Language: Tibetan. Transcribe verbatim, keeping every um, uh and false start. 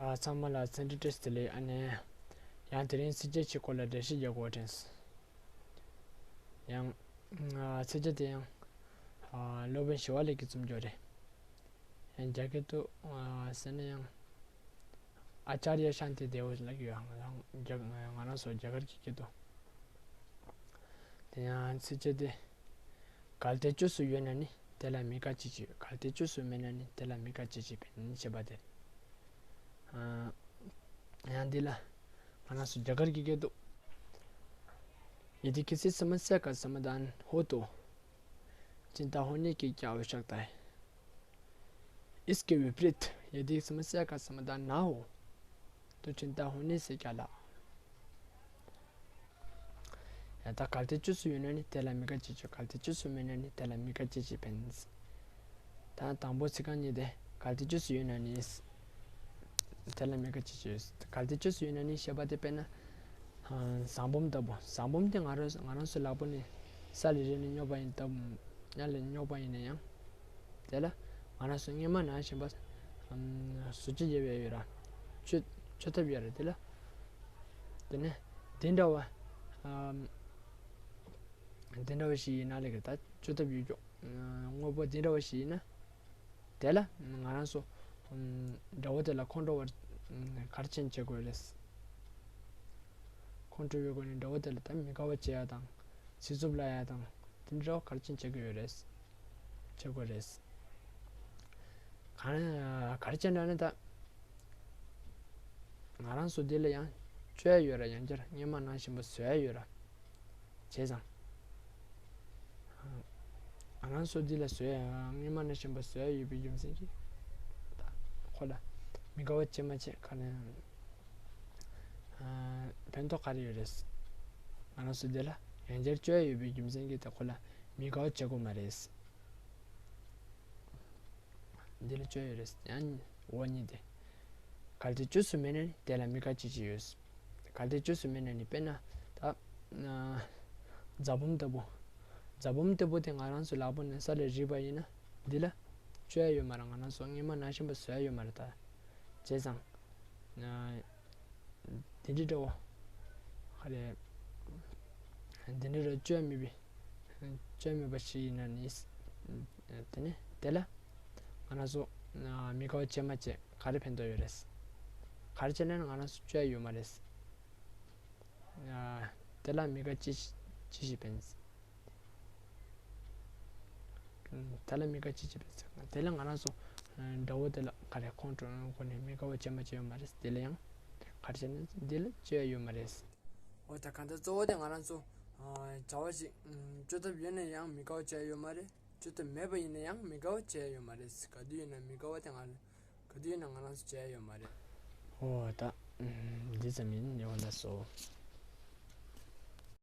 ཨ། ཚང་མ་ལ་འཚམས་འདྲི་བཀྲ་ཤིས་བདེ་ལེགས། ཨ་ནི་ཡང་དེ་རིང་ཚིགས་བཅད་གཅིག་སྐོར་ལ་འགྲེལ་བཤད་རྒྱག་དགོས་དྲན་སོང་། ཡང་ཨ་ཚིགས་བཅད་དེ་ཡང་ཨ་སློབ་དཔོན་ཞི་བ་ལྷ་གིས་རྩོམ་རྒྱུ་རེད། ཡང་རྒྱ་སྐད་དུ་ཨ་ཟེར་ན་ཡང་ཨ་ཅཱརྱ་ཤཱནྟི་དེ་ཝ་ལབ་ཀྱི་ཡོད། ང་རང་རྒྱ་ང་རང་ཚོ་རྒྱ་གར་གྱི་སྐད་དུ། དེ་ཡང་ཚིགས་བཅད་དེ། གལ་ཏེ་བཅོས་སུ་ཡོད་ན་ནི་དེ་ལ་མི་དགའ་ཅི་ཞིག་གལ་ཏེ་བཅོས་སུ་མེད་ན་ནི་དེ་ལ་མི་དགའ་ཅི་ཞིག་ཕན་ཞེས་པ་དེ། ཨ་ཡང་འདི་ལ་ང་རང་ཚོ་རྒྱ་གར་གྱི་སྐད་དུ། यदि किसी समस्या का समाधान हो तो चिंता होने की क्या आवश्यकता है। इसके विपरीत यदि समस्या का समाधान ना हो तो चिंता होने से क्या लाभ। ཡང་ད་གལ་ཏེ་བཅོས་སུ་ཡོད་ན་ནི་དེ་ལ་མི་དགའ་ཅི་ཞིག་གལ་ཏེ་བཅོས་སུ་མེད་ན་ནི་དེ་ལ་མི་དགའ་ཅི་ཞིག་ཕན། ད་དང་པོ་ཚིག་རྐང་གཉིས་དེ་གལ་ཏེ་བཅོས་སུ་ཡོད་ན་ནི། དེ་ལ་མི་དགའ་ཅི་ཞིག་ཡོད། གལ་ཏེ་བཅོས་སུ་ཡོད་ན་ནི་ཞེས་པ་དེ་དཔེར་ན། ཨ་ཟངས་བུམ་ལྟ་བུ། ཟངས་བུམ་དེ་ང་རང་ང་རང་ཚོའི་ལག་པ་ནས་ས་ལ་རེག་ནས་རྙོག་པ་ཡིན་སྟབས། ཡར་ལ་རྙོག་པ་ཡིན་ན་ཡང་། དེ་ལ་ང་རང་ཚོ་སྔོན་མ་ནང་བཞིན་པ། ཨམ་བཟོ་བཅོས་བྱེད་པ་ཡོད་ར། བཅོས་བཅོས་ཐབས་ཡོད་ར་དེ་ལ། དེ་ནས་དེ་འདྲ་བ། ཨམ་དེ་འདྲ་བ་ཞིག་ཡིན་ན་ལེགས་ད་བཅོས་ཐབས་ཡོད་ཀྱོག་དངོས་པོ་དེ་འདྲ་བ་ཞིག་ཡིན་ན། དེ་ལ་ང་རང་ཚོ་ཨམ་དགྲ་བོ་དེ་ལ་ཁོང་ཁྲོ་བར་ཨམ་ག་རེ་བྱས་ནས་བྱེད་དགོས་རེད། ཁོང་ཁྲོ་བའི་སྒོ་ནས་དགྲ་བོ་དེ་ལ་ད་མི་དགའ་བ་བྱེད་ཡ་དང་། སྲིད་ཚུབ་ལ་ཡ་དང་། དེ་འདྲ་བ་ག་རེ་བྱས་ནས་བྱེད་དགོས་ཡོད་རེད། བྱེད་དགོས་རེད། གང་ག་རེ་བྱས་ན་ནི་ད། ང་རང་ཚོ་འདི་ལ་ཡང་བཅོས་ཡ་ཡོད་ར། ཡང་བསྐྱར་སྔོན་མ་ནང་བཞིན་པ་བཟོ་ཡ་ཡོད་ར། བྱས་ཙང་། ང་རང་ཚོ་འདི་ལ་བཟོ་ཡ་སྔོན་མ་ནང་བཞིན་པ་བཟོ་ཡ་ཡོད་པའི་རྒྱུ་མཚན་གྱིས། ད་ཁོ་ལ་མི་དགའ་བ་བྱེད་མ་བྱེད་ག་ནས་ཕན་ཐོགས་ག་རེ་ཡོད་རེད། ང་རང་ཚོ་འདི་ལ་ཡང་བསྐྱར་བཅོས་ཡ་ཡོད་པའི་རྒྱུ་མཚན་གྱིས་ད་ཁོ་ལ་མི་དགའ་བ་བྱེད་དགོས་མ་རེད། འདི་ལ་བཅོས་ཡོད་རེད། ཡང་འོ་གཉིས་དེ། གལ་ཏེ་བཅོས་སུ་མེད་ན་ནི་དེ་ལ་མི་དགའ་ཅི་ཞིག་ཡོད། གལ་ཏེ་བཅོས་སུ་མེད་ན་ནི་དཔེར་ན་ད། ཨ་རྫ་བུམ་ལྟ་བུ། རྫ་བུམ་ལྟ་བུ་དེ་ང་རང་ཚོའི་ལག་པ་ནས་ས་ལ་རེག་པ་ཡིན་ན་འདི་ལ་བཅོས་ཡ་ཡོད་མ་རེད། ང་རང་ཚོ་སྔོན་མ་ནང་བཞིན་པ་བཟོ་ཡ་ཡོད་མ་རེད་ད། བྱས་ཙང་། ཨ་དེ་འདྲ་འདྲ་བོ། ཧ་ལས། དེ་འདྲ་འདྲ་བཅོས་ཡ་མེད་པའི། བཅོས་མེད་པ་ཞིག་ཡིན་ན་ནི། དེ་ནི་དེ་ལ། ང་རང་ཚོ་མི་དགའ་བ་བྱེད་མ་བྱེད་ག་རེ་ཕན་ཐོགས་ཡོད་རེད། ག་རེ་བྱས་ན་ང་རང་ཚོ་བཅོས་ཡ་ཡོད་མ་རེད། དེ་ལ་མི་དགའ་ཅི་ཅི་ཞིག་ཕན། དེ་ལ་མི་དགའ་ཅི་ཅི་ཕན། དེ་ལ་ང་རང་ཚོ་དགྲ་བོ་དེ་ལ་ག་རེ་ཁོང་ཁྲོ་སྒོ་ནས་མི་དགའ་བ་བྱེད་མ་བྱེད་ཡོད་མ་རེད། དེ་ལ་ཡང་ག་རེ་བྱས་ན་འདི་ལ་བཅོས་ཡ་ཡོད་མ་རེད། འོ་ད་གང་ལྟར་གཙོ་བོ་དེ་ང་རང་ཚོ་བྱ་བ་ཞིག་བཅོས་ཐབས་ཡོད་ན་ཡང་མི་དགའ་བ་བྱས་ཡོད་མ་རེད། བཅོས་ཐབས་མེད་པ་ཡིན་ན་ཡང་མི་དགའ་བ་བྱས་ཡོད་མ་རེད། ག་དུས་ཡིན་ན་མི་དགའ་བ་དེ་ང་ག་དུས་ཡིན་ན་ང་རང་ཚོ་བྱས་ཡོད་མ་རེད། འོ་ད་འདི་ཙམ་ཡིན། ཡོང་ལ་སོ།